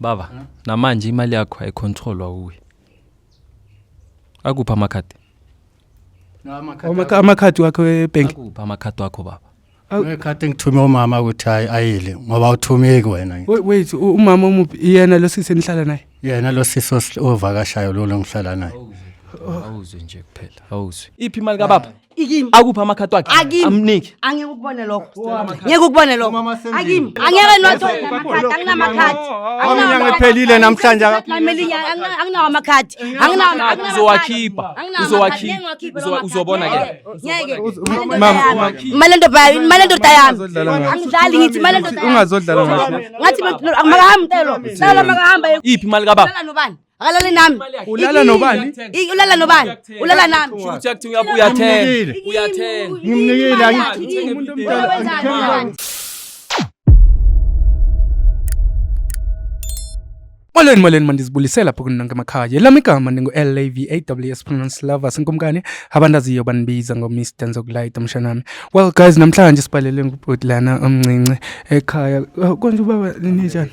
Baba, namanje imali yakho ayicontrolwa uwe. Akuphi amakhadi? Amakhadi wakhe webank. Akuphi amakhadi wakho baba? Ikhadi ngithume umama ukuthi hayi ayile ngoba uthumeki wena. Wait, wait, umama omuphi yena lo sisi enihlala naye? Yena lo sisi ovakashayo lo ngihlala naye. Awuzwe nje kuphela, awuzwe. Iphi imali kababa? Ikimi. Akuphi amakhadi wakhe? Akimi. Amnike. Angeke ukubone lokho. Ngeke ukubone lokho. Akimi. Angeke nothola amakhadi, anginamakhadi. Iminyaka iphelile namhlanje. Anginawo amakhadi. Anginawo. Uzowakhipha. Uzowakhipha. Uzobona ke. Ngeke. Mama, Imali endoda yami, imali endoda yami. Ungazodlala ngathi. Angidlali ngithi imali endoda yami. Ungazodlala ngathi. Ngathi makahamba Mtelo. Mtelo makahamba. Iphi imali kababa? Ulala nobani? Akalali nami. Ulala nobani? Ulala nobani? Ulala nami. Shukuthi yakuthiwa uyathenga. Ngimnikile. Uyathenga. Ngimnikile, angithi- Umuntu omdala. Molweni molweni mandizibulisela lapho kunonke emakhaya. Lami igama ndingu-LAVAWS pronounce lovers inkumkani abandaziyo banibiza ngo-Mr Nzokulayita mshanami. Well guys namhlanje sibhalele ngubhuti lana omncinci ekhaya. Oh, Konje ubaba ninjani?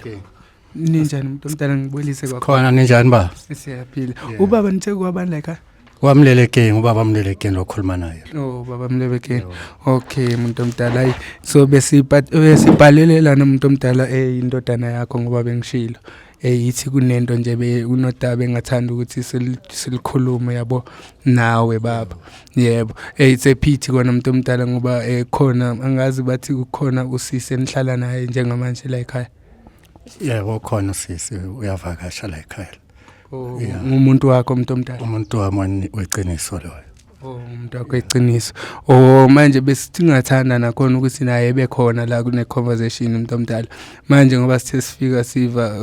Ninjani umuntu omdala ngibuyelise kwakho. Khona ninjani baba? Siyaphila. Ubaba nithe kwabani la ekhaya? Kwamlelekeng ubaba Mlelekeng lokhuluma naye. Oh baba Mlebekeni. Okay umuntu omdala hayi so besibhalele lana umuntu omdala indodana yakho ngoba bengishilo. Yithi kunento nje be unodaba engathanda ukuthi silikhulume yabo nawe baba. Yebo. It's a pity kona umuntu omdala ngoba khona angazi bathi kukhona usisi enihlala naye njengamanje la ekhaya. Yebo khona usisi uyavakasha la ekhaya. Oh, Yeah. Ngumuntu wakho umuntu omdala. Umuntu wami weqiniso loyo. Oh umuntu wakho eqiniso. Oh manje besithi ngathanda nakhona ukuthi naye ebe khona la kune conversation umuntu omdala. Manje ngoba sithe sifika siva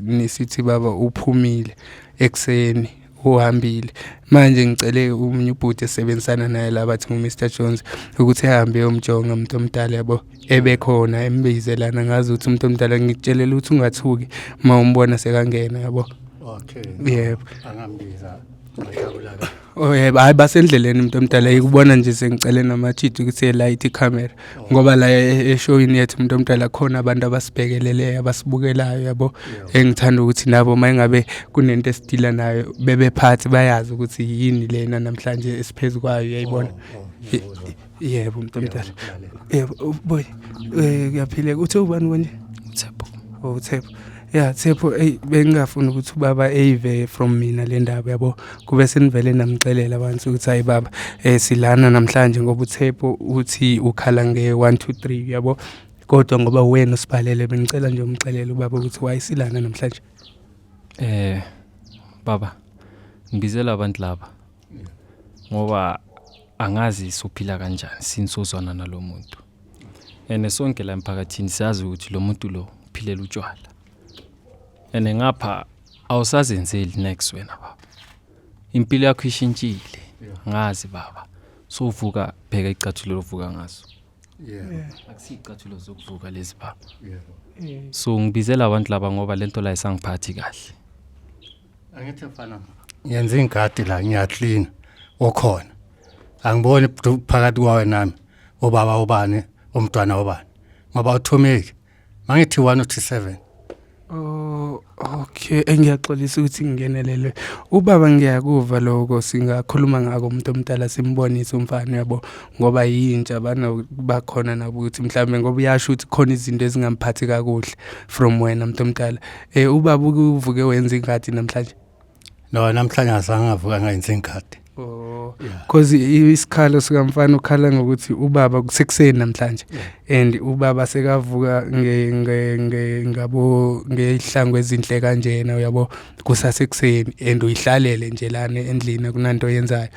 nisithi baba uphumile ekseni uhambile. Manje ngicele umunye ubhuti esebenzisana naye la bathi ngu Mr Jones ukuthi ehambe yomjonga umuntu omdala yabo ebe khona embize lana ngazi ukuthi umuntu omdala ngikutshelela ukuthi ungathuki mawumbona sekangena yabo. Okay. Yebo. Angambiza. Ngiyajabula. Oh yebo, hayi basendleleni umuntu omdala ikubona nje sengicele namajiji ukuthi elight icamera ngoba la eshowini yethu umuntu omdala khona abantu abasibhekeleleyo abasibukelayo yabo engithanda ukuthi nabo mayingabe kunento esidila nayo bebephathi bayazi ukuthi yini lena namhlanje esiphezu kwayo uyayibona. Yebo umuntu omdala. Yebo boy kuyaphileka uthe ubani konje? Uthepho. Oh Thepho. Yeah Thepho ey bengingafuni ukuthi ubaba eyive from mina le ndaba yabo kube senivele namxelela abantu ukuthi hayi baba silana namhlanje ngoba uThepho uthi ukhala nge 1 2 3 yabo kodwa ngoba wena usibhalele bengicela nje umxelele ubaba ukuthi why silana namhlanje. Baba ngibizela abantu laba ngoba angazi sophila kanjani since uzwana nalomuntu. Ene sonke la emphakathini siyazi ukuthi lo muntu lo uphilela utshwala. Ene ngapha awusazenzeli next wena baba. Impilo yakho ishintshile. Ngazi baba. Sovuka bheka icathulo lovuka ngaso. Yeah. Akusicathulo zokuvuka lezi baba. Yebo. So ngibizela abantu laba ngoba lento la isangiphathi kahle. Angithi mfana ngiyenza ingadi la ngiyaklina okhona. Angiboni phakathi kwawe nami ubaba ubani umntwana ubani ngoba uthumeki. Mangithi 1 uthi 7. Oh okay engiyaxolisa ukuthi ngingenelele. Ubaba ngiyakuva lokho singakhuluma ngako umuntu omdala simbonise umfana yabo ngoba yintsha bana bakhona nabo ukuthi mhlambe ngoba uyasho ukuthi khona izinto ezingamphathi kakuhle from wena umuntu omdala. Ubaba uvuke wenza ingadi namhlanje. No namhlanje azange ngavuka ngayenza ingadi. Oh Yeah. cause isikhalo sikamfana ukhala ngokuthi ubaba kusekuseni namhlanje and ubaba sekavuka nge nge nge ngabo ngehlangu ezinhle kanjena uyabo kusasekuseni and uyihlalele nje lana endlini akunanto yenzayo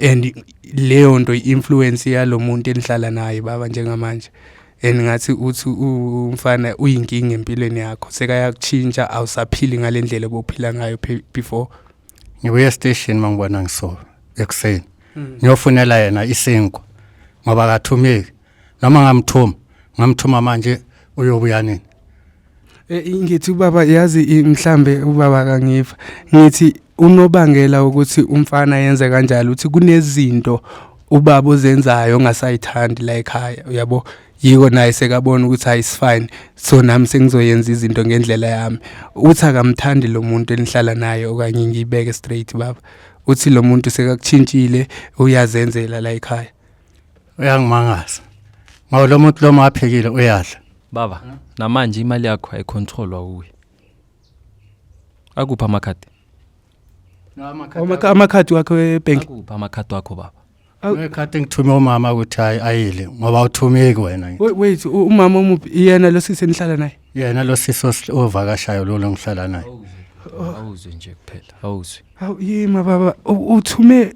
and leyo nto i-influence yalomuntu enihlala naye baba njengamanje and ngathi uthi umfana uyinkinga empilweni yakho sekayakuchintsha awusaphili ngalendlela obuphila ngayo before. Ngibuye station mangibona ngiso ekuseni. Ngiyofunela yena isinkwa ngoba akathumeki. Noma ngamthuma, ngamthuma manje uyobuya nini? Ngithi ubaba yazi mhlambe ubaba akangiva. Ngithi unobangela ukuthi umfana yenze kanjalo uthi kunezinto ubaba ozenzayo ongasayithandi la ekhaya uyabo. Yiko naye sekabona ukuthi hayi, it's fine, so nami sengizoyenza izinto ngendlela yami. Uthi akamthandi lo muntu enihlala naye, okanye ngiyibeke straight baba, uthi lo muntu sekakuchintshile, uyazenzela la ekhaya. Uyangimangaza ngoba lo muntu lo maphekile uyadla. Baba, namanje imali yakho ayicontrolwa kuwe. Akuphi amakhadi? Amakhadi wakhe webank. Akuphi amakhadi wakho, baba? Ekhadi ngithume umama ukuthi hayi ayile ngoba uthumeki wena. Wait, umama omuphi? Yena lo sisi enihlala naye? Yena lo sisi ovakashayo lo ngihlala naye. Awuzwe nje kuphela, awuzwe. Hawu, yima baba, uthume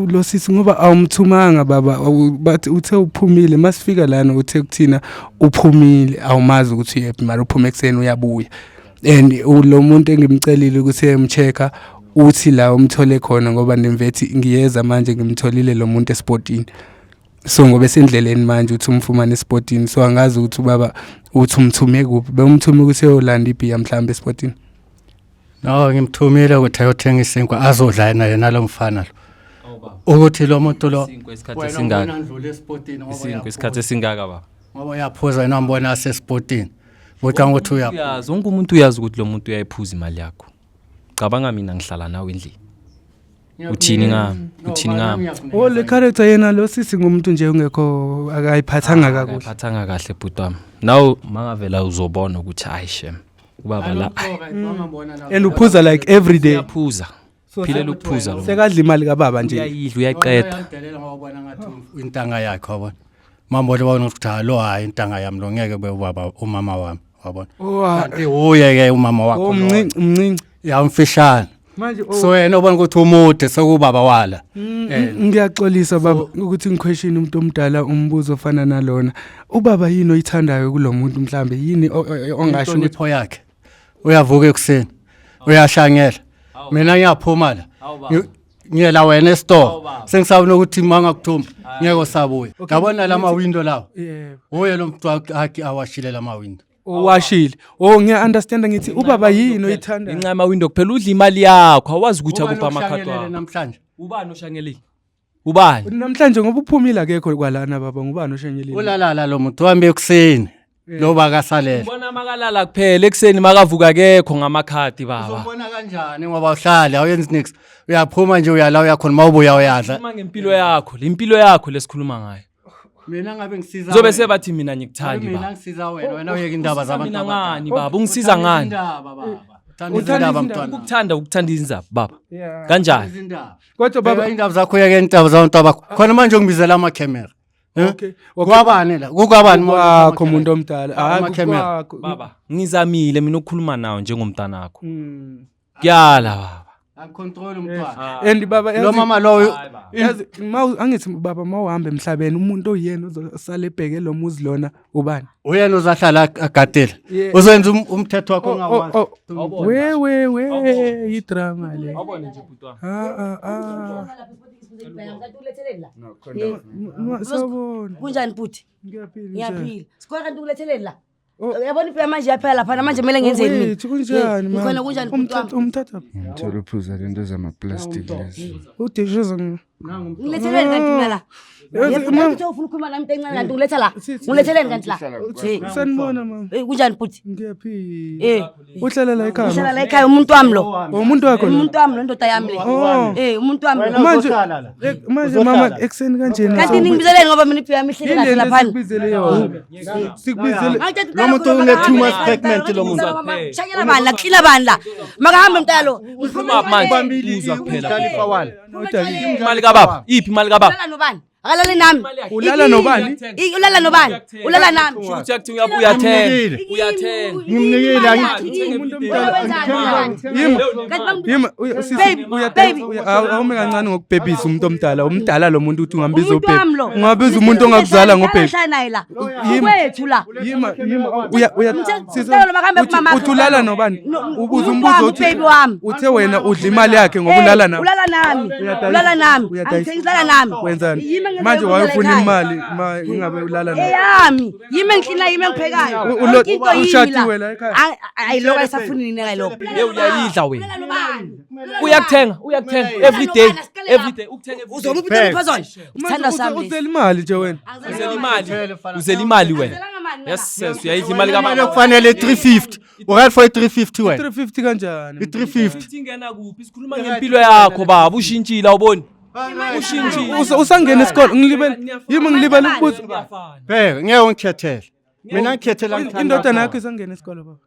lo sisi ngoba awumthumanga baba, bathi uthe uphumile masifika lana, uthe kuthina uphumile, awumazi ukuthi uyephi, mara uphuma ekuseni uyabuya. And lo muntu engimcelile ukuthi emcheck-a uthi la umthole khona, ngoba nemvethi ngiyeza manje, ngimtholile lo muntu esipotini, so ngoba esendleleni manje uthi umfumane esipotini, so angazi ukuthi ubaba uthi umthume kuphi, bewumthume ukuthi eyolanda ibhiya mhlawumbe esipotini. No, ngimthumile ukuthi ayothenga isinkwa azodla yena yena lo mfana lo, ukuthi lo muntu lo Isinkwa isikhathi wena esingaka? umbona ndlula esipotini ngoba Isinkwa uyaphuza. isikhathi esingaka, baba? Ngoba uyaphuza yena, umbona asesipotini, ucanga ukuthi uyaphuza. Uyazi, wonke umuntu uyazi ukuthi lo muntu uyayiphuza imali yakho. Cabanga mina ngihlala nawe endlini, uthini ngami? Uthini ngami? Oh, le character yena lo sisi ngumuntu nje ungekho, akayiphathanga kakuhle. Akayiphathanga kahle, bhuti wami. Nawe mangavela uzobona ukuthi hayi shem, ubaba la And uphuza like every day? Uyaphuza, philela ukuphuza lo muntu. Sekadla imali kababa nje. Uyayidla, uyayiqeda. Uyadelela ngoba ubona ngathi intanga yakhe, wabona, mambona bona ukuthi ha, lo hayi intanga yami lo, ngeke kube ubaba umama wami, wabona. Oh, ah, Kanti uye ke umama wakho oh lo. mncinci, mncinci. Ya, umfishane. Manje oh, So yena ubona ukuthi umude sekubaba wala. Ngiyaxolisa baba ukuthi ngiquestion umuntu omdala umbuzo ofana nalona. Ubaba, yini oyithandayo kulo muntu? Mhlambe yini ongasho ukuthi Inhlonipho yakhe, uyavuka ekuseni uyashangela, mina ngiyaphuma la, ngiyela wena esitolo, sengisabona ukuthi uma ngakuthuma ngeke usabuya, yabona lama window lawo. Yebo. Uye lo muntu akhe awashile lama window. Owashile. Oh, ngiya understand, ngithi ubaba yini oyithandayo? Inxa amawindow kuphela, udla imali yakho, awazi ukuthi akuphi amakhadi Ubani wakho. namhlanje? Ubani oshangelile? Ubani? Namhlanje ngoba uphumile akekho kwalana baba, ngubani oshenyelile? Ulalala lo muntu, uhambe ekuseni lo bakasalela. Ubona makalala kuphela, ekuseni makavuka akekho ngamakhadi, baba. Uzombona kanjani ngoba uhlale awuyenzi nix, uyaphuma nje uyala uyakhona, mawubuya uyadla. Khuluma ngempilo yakho, le impilo yakho lesikhuluma ngayo. Mina ngabe ngisiza Zobe wena. sebathi mina ngikuthandi, Mina baba. ngisiza wena, wena uyeka indaba Ungisiza zabantu mina abadala. ngani, baba? Ungisiza ngani? Indaba baba, uthanda Uthanda izindaba izindaba. mntwana. Ukuthanda izindaba, baba. Yeah. Kanjani? Izindaba. Kodwa baba baba indaba zakho, uyeke indaba zabantu abakho khona manje ungibizela amakhemera. Eh? Okay. Okay. Kwabani la kukwabani? Kwakho muntu omdala. Hayi Amakhemera. kwakho. Baba, ngizamile mina ukukhuluma nawe njengomntanakho. Kuyala, baba. Angicontrol umntwana. And baba Lo yazi- mama lo. Yazi angithi baba mawuhamba emhlabeni, umuntu oyena uzosala ebheke lo muzi lona ubani? Uyena uzahlala agadile. Yeah. Uzoyenza umthetho wakho Oh, ongawazi. oh, we we we, idrama le. Awubone nje, bhuti wami. Ah ah ah. Sawubona. Kunjani bhuti? Ngiyaphila, njani? Ngiyaphila. Sikho kanti ukuletheleni la. Oh. Uyabona ibhiya manje yaphela lapha, manje kumele ngenzeni mina? Wethu, kunjani Eh, ngikhona, kunjani bhuti wami? Umthatha. Ngithola uphuza lento zamaplastic lezi. Udishiza. Ngiletheleni kanti mina la? Yazi, Yebo, kanti uthe ufuna ukukhuluma nami into encane, kanti ungiletha la. Ngiletheleni kanti la? Eh, Sanibona mama. eh, kunjani bhuti? Ngiyaphila. Eh, Uhlala la ekhaya? ngihlala la ekhaya, umuntu wami lo. Umuntu wakho lo? Umuntu wami lo, indoda yami le. Oh. Eh, umuntu wami lo. Manje Uzohlala la. manje mama ekuseni kanjena. Kanti ningibizeleni ngoba mina ibhiya yami ihleli Yini kahle lento laphana. esikubizele yona? Sikubizele. Lo muntu une-too much pregnant lo muntu. Shanyela bani la, klina bani la. Makahambe mntala lo. Ukhuluma manje, uzwa kuphela. Umhlalifa wala. Imali kababa, iphi imali kababa? Ulala nobani? Akalali nami. Ulala nobani? Ulala nobani? Ulala nami. Ukuthi yakuthenga, uyathenga. Ngimnikile. Uyathenga. Ngimnikile, Umuntu omdala. Yima. Yima, sisi, Baby, uyadansa, baby. awume kancane ngokubhebhisa umuntu omdala. Umdala lo muntu, uthi ungambiza Umuntu ubhebhi. wami lo. Ungabiza umuntu ongakuzala ngobhebhi. Ngihlala naye la. Yima. Kwethu la. Yima, yima, uya sisi, Mntala lo makahambe kumamakhe. uthi ulala nobani? No, Ubuza umuntu umbuzo wami, uthi ubaby wami. uthe wena udla imali yakhe ngoba Eh, ulala nami. Ulala nami. Uyadayisa. Ulala nami. Uyadayisa. Angithengisi, ulala nami. Wenzani? Yimi Yimi Manje engenza wayefuna ekhaya. imali ma ingabe ulala naye. Eyami, yimi engiklina, yimi engiphekayo. U- ulo- Yonke into yimi la. Ushadiwe la ekhaya? Ayi lokho ayisafuni nini kayilokho. Ye uyayidla wena. Ulala nobani? Ulala Uyakuthenga, uyakuthenga every day, Ulala nobani? Asiqale every lapho. day ukuthenga every day. Uzobe uphi phezolo? Usithanda sami. lesi. Uzela imali nje wena. Uzela imali, uzela imali wena. Angizelanga mali mina. Yes, yes, uyayidla imali Imali kababa. okufanele 350. Uright for i-350 wena. 350 kanjani? I-350. Ingena kuphi? Sikhuluma ngempilo yakho baba, ushintshile awuboni? Ushintshile. Usangena isikole ngilibele yimi ngilibele ukubuza. Ngiyafana. Bheka, ngeke ungikhethele. Mina ngikhethela ngithanda. Indodana yakho isangena isikole baba.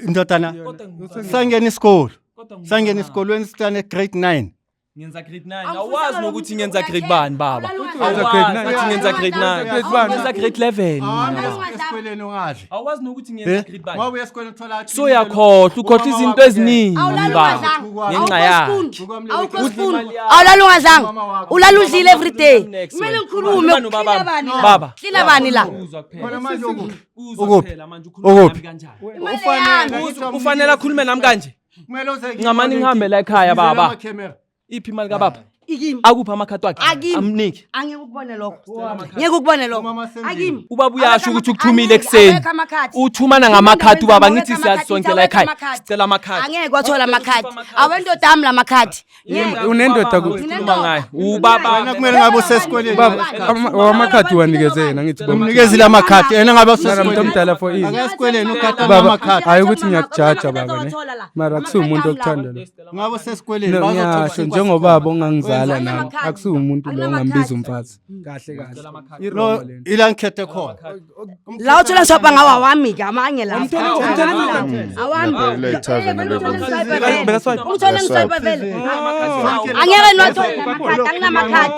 Indodana. Kodwa Sangena isikole. Kodwa ngumntwana. Sangena esikolweni sitane grade 9. Ngenza grade 9. Angifuni Awazi lo nokuthi muntu ngenza grade uyakhetha. bani baba. Ulala Wenza grade Awazi nine. ukuthi ngenza grade 9. Grade bani? Ngenza grade 11 mina baba. Esikoleni ungadli. Awazi nokuthi ngenza grade bani. Ngoba uya esikoleni uthola So uyakhohlwa, ukhohlwa izinto eziningi Awulali baba. ungadlanga. Ngenxa yakhe. Awukho spoon. Awulali ungadlanga. Ulala udlile every day. Next Kumele wena. ngikhulume. Khuluma nobaba. Klina bani la? Baba. Klina bani la? Uzwa kuphela. Khona manje ukuphi? Uzwa Ukuphi? kuphela manje ukhuluma Ukuphi? nami kanjani? Imali yami. Ufanele akhulume nami kanje. Kumele uze Ngamane ngihambe la ekhaya, baba. Ama-camera. Iphi imali kababa? Ikimi. Akuphi amakhadi wakhe? Akimi. Amnike. Angeke ukubone lokho. Ngeke ukubone lokho. Umama sendlini. Akimi. Ubaba uyasho ukuthi ukuthumile Angeke, ekuseni. awekho amakhadi. Uthumana ngamakhadi ubaba, Awekho ngithi siyazi amakhadi, sonke la ekhaya. awekho amakhadi. Sicela amakhadi. Angeke wathola amakhadi. Awendoda ami la makhadi. Ngeke. Unendoda kuphi? Ukhuluma ngayo. Ubaba. Wena kumele ngabe usesikoleni. Baba, amakhadi wanikeze yena ngithi baba. Umnikezile amakhadi. Yena ngabe Mara umuntu usesikoleni. omdala for ini. Ake esikoleni ukata Baba, amakhadi. hayi ukuthi ngiyakujaja baba ne. Mara akusiwumuntu okuthanda lo. Ngabe usesikoleni. No, bazothola ngiyasho isinkwa. njengobaba ongangizala nami Amakhadi. akusiwumuntu lo ongambiza umfazi. Kahle kahle. Lo Iroma lento. ila ngikhethe khona. La uthola ngiswapha ngawo awami ke amanye la. Awami. Ngiyabhekela i-tavern level. Bekaswipe. Ungithole ngiswipe vele. Angeke niwathole amakhadi, anginamakhadi.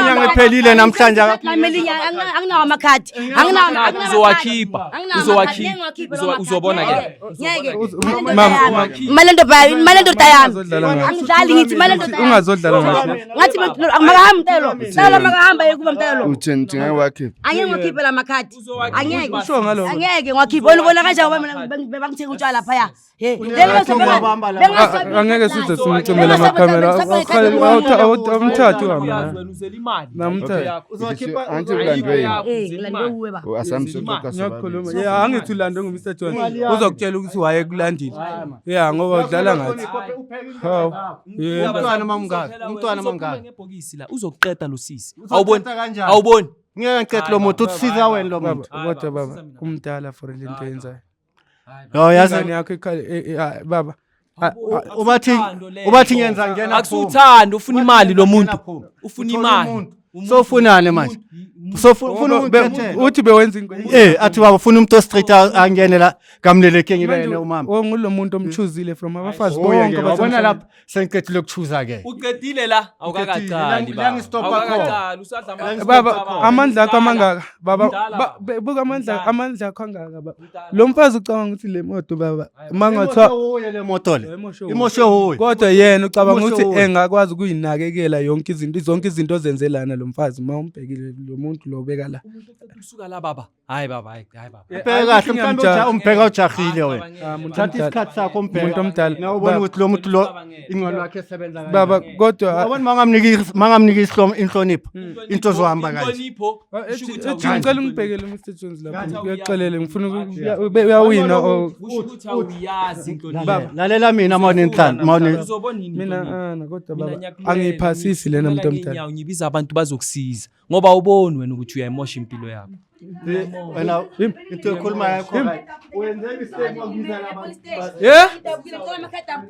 Inyanga iphelile namhlanje. Anginawo amakhadi. Anginawo Uzowakhipha. Uzowakhipha. Uzobona ke. Ngeke. Mama, Imali endoda yami, imali endoda yami. Ungazodlala ngathi. Angidlali ngithi imali endoda yami. Ungazodlala ngathi. Ngathi makahamba mntelo. Mntelo makahamba yekuba mntelo. Utheni uthi ngeke wakhipha? Angeke ngiwakhiphe la makhadi. Angeke. Usho ngaloko. Angeke ngiwakhiphe. Wena ubona kanjani ngoba mina bangithenga utshwala laphaya. Hey, Angeke size simcimele amakhamera. Awumthathi uhambe naye. Wena uzela imali. Namthatha. Uzokhipha Angithi ulandwe yini? Eh, ngilandwe uwe ba. Asamsoxoxa Ngiyakukhuluma. Yeah, angithi ulandwe ngu-Mr Jones. Uzokutshela ukuthi wayekulandile. Yeah, ngoba udlala ngathi. Hawu. Yeah. Umntwana mamngaka, umntwana mamngaka. Ngebhokisi la uzokuqeda lo sisi. Uzoqeda Awuboni? kanjani? Awuboni? Ngeke ngicethe lo muntu usiza wena lo Baba, muntu. kodwa baba, umdala for lento yenzayo. Lo yazi Ingane yakho ikhale baba. ubathi ngenza ngena. Akusuthando, ufuna imali lo muntu. Ufuna imali. Sofunani manje? Sofuna ukungikhethela. Uthi bewenza into. Eh athi baba ufuna umuntu o-street angene la kamleleke ngibe yena umama. Oh, ngulo muntu omchuzile from abafazi Uye bonke ke wabona abasemhlabeni. lapha sengiqedile ukuchuza ke. Uqedile la awukakaqali Uqedile, la baba. ngistopha khona. Awukakaqali usadla ama- Baba, amandla akho amangaka baba, Mdala, buka amandla Mdala. amandla akho angaka baba. Lo mfazi ucabanga ukuthi le moto baba mangathiwa Imoshe le moto le. Imoshe wuye. Imoshe wuye. Kodwa yena ucabanga Imoshe ukuthi wuye. engakwazi ukuyinakekela yonke izinto zonke izinto ozenzelana lo mfazi uma umbhekile lo muntu lo beka la. Usuka la baba. Hayi baba, hayi hayi baba. Ubheka kahle mhlawumbe umbheka ujahile wena. Ah, muntu Thatha omdala. isikhathi sakho umbheka. Umuntu omdala. Na ubona Baba. ukuthi lo muntu lo ingqondo yakhe esebenza kanjani. Baba kodwa Wabona mangamniki inhlonipho into zohamba kanje. Inhlonipho. Kusho ukuthi Ethi awuyazi. ngicela ungibhekele Mr Jones lapho Kanti uyakuxelela ngifuna uyawina or Kusho ukuthi awuyazi inhlonipho. Baba. Lalela mina mawunenhlanhla mawune Uzobona yini mina inhlonipho? ana kodwa Mina baba ngiyakulela, angiyiphasisi lena ngicela muntu omdala. ngeenyawo, ngibiza abantu bazokusiza ngoba awuboni wena ukuthi uyayimosha impilo yakho. Wena into ekhuluma yakho right. Wenze mistake ngokubiza labantu. Yeah?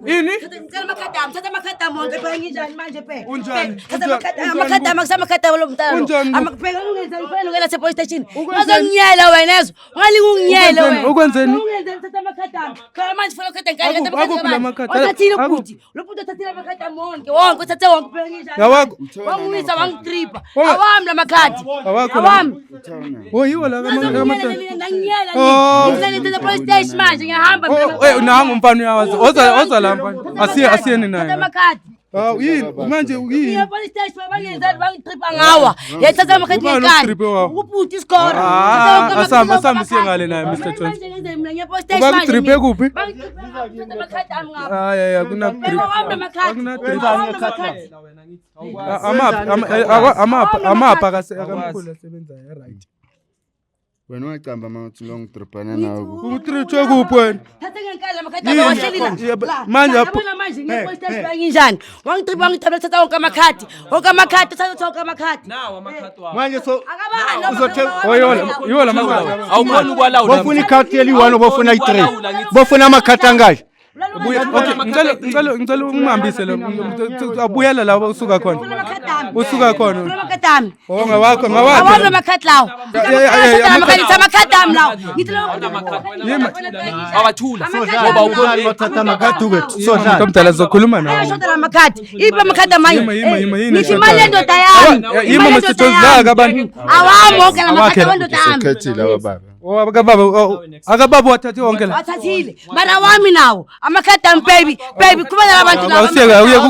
Ini? Ngicela amakhadi ami, thatha amakhadi ami wonke phela nginjani manje phela. Unjani? Thatha Unjani? amakhadi Unjani? amakhadi ami akusamakhadi ami lo mntana lo. Unjani? Amakubheka ungenzani phela ungena police station. Ukwenzeni? Ungazongiyela wena ezwe. Ungalinga ungiyele Ukwenzeni? wena. Ukwenzeni? Ungenzeni thatha amakhadi ami. Phela manje funa ukhetha ngani Akuphi- akuphi la makhadi? Uthathile Akuphi? ubhuti. Lo bhuti uthathile amakhadi ami wonke wonke uthathe wonke phela nginjani. Awakho. Wangiwisa wangitripa. Wonke. Awami la makhadi. Awakho la- Awami. Oh yiwo la Ngazongiyela nangiyela. Oh. Ngifuna police station manje ngiyahamba Oh, eh nangu umfana uyawazi. Oza oza la mfana. Asiye asiyeni Thatha naye. amakhadi. Hawu yini manje yini? Ngiye police station bangenzani bangitripha ngawa. Yathatha amakhadi Ubani ngenkani. okutriphe wawa? Ubhuti isikora. Ah, asambe asambe siye ngale naye Mr Jones. Manje Ubakutriphe kuphi? Bangitriphe ngawa amakhadi ami ngapha. Hayi hayi akuna trip. Beka wami amakhadi. Akuna trip. Awami amakhadi. Amaphi amaphi amaphi akase akamkhulu asebenzayo right. Wena ungacamba uma uthi lo ngitribhana nawe kuphi. Utrithwe kuphi wena? Thatha ngenkani amakhadi Yini? ami awahleli la. Yebo, La, manje la, apho- yabona manje ngiye police station banginjani? Wangitripha wangithatha thatha wonke amakhadi. Wonke amakhadi thatha wonke amakhadi. Nawo amakhadi wakho. Manje so Akabani Uzothe- Oh yiwo la makhadi. Awukhona ukwalawula. bofuna ikhadi eli-1 bofuna i-3 bofuna amakhadi angaki? Buya okay ngicela ngicela ngicela ungihambise lo abuyela la usuka khona. Usuka khona. Funa amakhadi ami. Oh ngawakho Awami ngawakho. amakhadi lawo. Ya, ya, ya, ya, Amakhadi amakhadi ami lawo. Ngithi lawo. Awathula. Ngoba ukhona bathatha amakhadi kwethu sodlala. Mntomdala sizokhuluma nawe. Ayashoda la makhadi. Iphi amakhadi amanye? Yima, yima, yima, yini Ngithi eshodayo? imali yendoda yami. Awa, yima, Imali Mr. yendoda Jones, la yami. akabantu. Awami wonke la makhadi Awakhe. awendoda yami. Ukhethile abababa. Oh akababa oh, akababa wathathe wonke la. Wathathile. Mara wami nawo. Amakhadi ami baby. Baby khuluma nalabantu laba. Awusiyeke awuye ku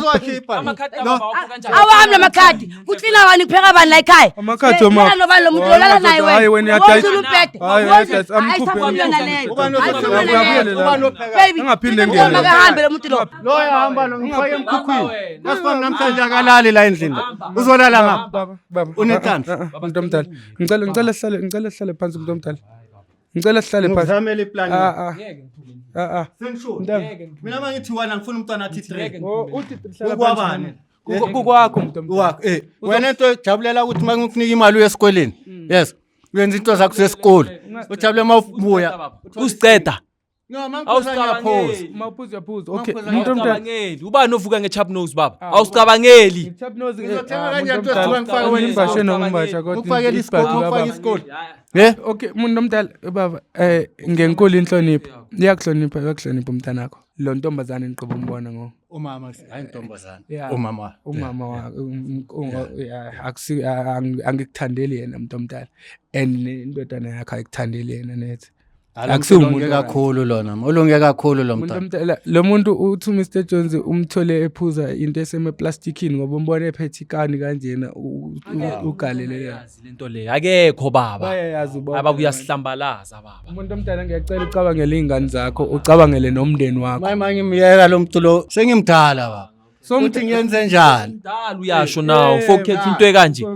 Awami la makhadi. Kuklina bani kupheka bani la ekhaya. Amakhadi omama. Ulala nobani lo muntu olala naye Hayi, wena. wena uyadayisa. Wozula umbhede. Hayi, Wozula- uyadayisa. Amkhuphe. Ayisakhuluma naleyo. Ubani Ayisakhuluma Uyabuyela naleyo. la. Baby, Angaphinde ngene. makahambe lo muntu lo. Loya hamba lo ngifake emkhukhwini. Nasifana namhlanje akalali la endlini. Uzolala ngapha. Baba baba. Unenhlanhla. Ah, ah, ah, Mntomdala. Ngicela ngicela sihlale ngicela sihlale phansi mntomdala. Ngicela sihlale phansi. Ngizamele iplan. Ah ah. Ah ah. Sengisho. Mntana. Mina mangithi 1 angifuni umntwana athi 3. Oh uthi hlala Ukwabani? phansi. Kukwakho mntomdala. Wakho eh wena into jabulela ukuthi mangikunika imali uye esikoleni. Yes. Uyenza into zakho zesikole. Ujabule mawubuya. Usiceda. No mangiphuza ngiyaphuza. Mawuphuza uyaphuza. Okay. Mawuphuza Mntomdala. Awusicabangeli. Ubani ovuka nge-chap nose baba? Awusicabangeli. Chap nose. Ngizothenga kanjani into ezithiwa ngifake wena Ngimbashe nongibasha kodwa. Ukufakela isikole, ibhadi ukufaka kababa. isikole. Eh? Okay, umuntu omdala baba ngenkulu inhlonipho. Iyakuhlonipha, iyakuhlonipha umntanakho. Lo ntombazane niqoba umbona ngo. Umama hayi ntombazana. Yeah. Umama. Umama wa yeah, akusi angikuthandeli yena umuntu omdala. And indodana yakhe ayikuthandeli yena nethe. Akusiwo Akusiwo umuntu kakhulu lona. Ulunge kakhulu lo Umuntu mntwana. omdala lo muntu uthi Mr Jones umthole ephuza into esemeplastikini ngoba umbone ephethe ikani kanjena ugalele yena. Yazi lento leyo. Akekho baba. Bayayazi bonke. Aba uyahlambalaza baba. Umuntu omdala ngiyacela ucabangele iy'ngane zakho, ucabangele nomndeni wakho. Maye mangimyeka lo muntu lo sengimdala baba. So Uthi ngiyenze njani? Umdala uyasho nawo. Fokhetha into ekanje.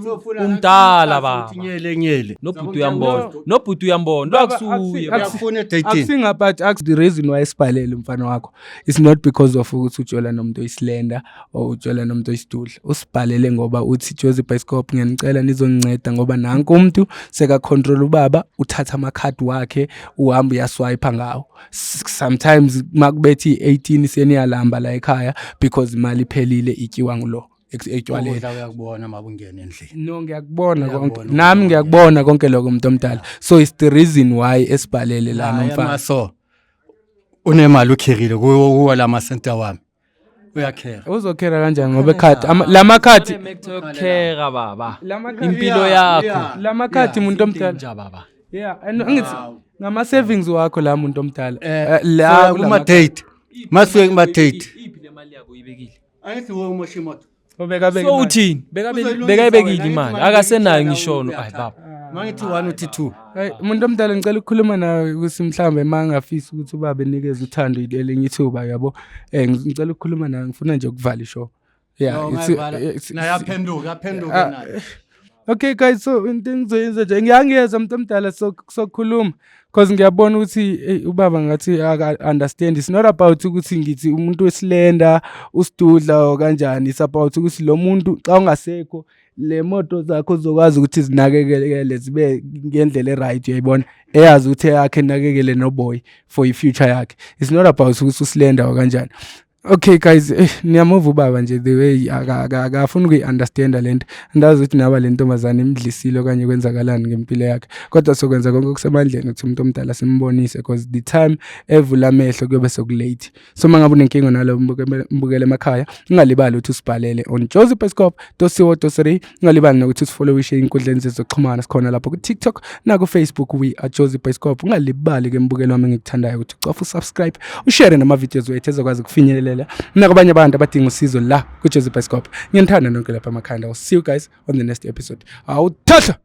Umdala baba. Uthi ngiyele ngiyele. Nobhuti uyambona. Nobhuti uyambona. Lo akusuye. baba. Uyafuna edating. Akusingaphathi the reason why sibhalele umfana wakho it's not because of ukuthi ujola nomuntu oyislender or ujola nomuntu oyisidudla. Usibhalele ngoba uthi Jozi Bioscope ngiyanicela nizonginceda ngoba nanku umuntu seka control ubaba uthatha amakhadi wakhe uhamba uyaswipe ngawo. Sometimes makubethi 18 seniyalamba la ekhaya because imali iphelile ityiwa ngulo etshwaleni. Ukudla uyakubona mabungena endlini. No ngiyakubona konke. Uyakubona Nami ukudla. ngiyakubona konke lokho umuntu omdala. So it's the reason why esibhalele la Hayi nomfana. amaso. Unemali ukherile kuwo kuwo la masenta wami. Uyakhera. Uzokhera kanjani ngoba ekhadi lamakhadi Khera baba. Lamakhadi- Impilo yakho. lamakhadi muntu omdala. Inja baba. Yeah, and angithi ngama savings wakho la muntu omdala. Eh La la kuma date. Masuke kuma date. Iphi le mali yakho uyibekile? Angithi wo umosha imoto. Ubeka beka. So uthini? Bekayibekile imali. Akasenayo ngishono. Ayi baba. Mangithi 1 uthi 2. Hey, umuntu omdala ngicela ukukhuluma nawe ukuthi mhlambe mangafisa ukuthi ubaba enikeze uthando elinye ithuba yabo. Ngicela ukukhuluma nawe ngifuna nje ukuvala ishow. Yeah, Nayaphenduka, aphenduka naye. Okay guys, so into engizoyenza nje ngiyangiyeza umuntu omdala sokukhuluma because ngiyabona ukuthi ubaba ngathi aka understand. It's not about ukuthi ngithi umuntu wesilenda usidudla or kanjani, it's about ukuthi lo muntu xa ungasekho le moto zakho uzokwazi ukuthi zinakekele zibe ngendlela e-right, uyayibona, eyazi ukuthi eyakhe inakekele noboy for i-future yakhe. It's not about ukuthi usilenda or kanjani. Okay guys, niyamuva ubaba nje the way akafuni ukuyi-understanda lento. Andazi ukuthi naba le ntombazane imdlisile okanye kwenzakalani ngempilo yakhe. Kodwa sokwenza konke okusemandleni ukuthi umuntu omdala simbonise because the time evula amehlo kuyobe sekulate. So uma ngabe unenkinga nalo mbukele emakhaya, ungalibali ukuthi usibhalele on josiebioscope.co.za. Ungalibali nokuthi usifollowishe ey'nkundleni zethu zokuxhumana, sikhona lapho ku-TikTok naku-Facebook, we are Jozi Bioscope. Ungalibali ke mbukelo wami engikuthandayo ukuthi ucofe usubscribe, ushare nama-videos wethu ezokwazi ukufinyelela ukufinyelela nakabanye abantu abadinga usizo la kuJozi Bioscope. Ngiyanithanda nonke lapha emakhanda. I'll see you guys on the next episode. Awuthatha.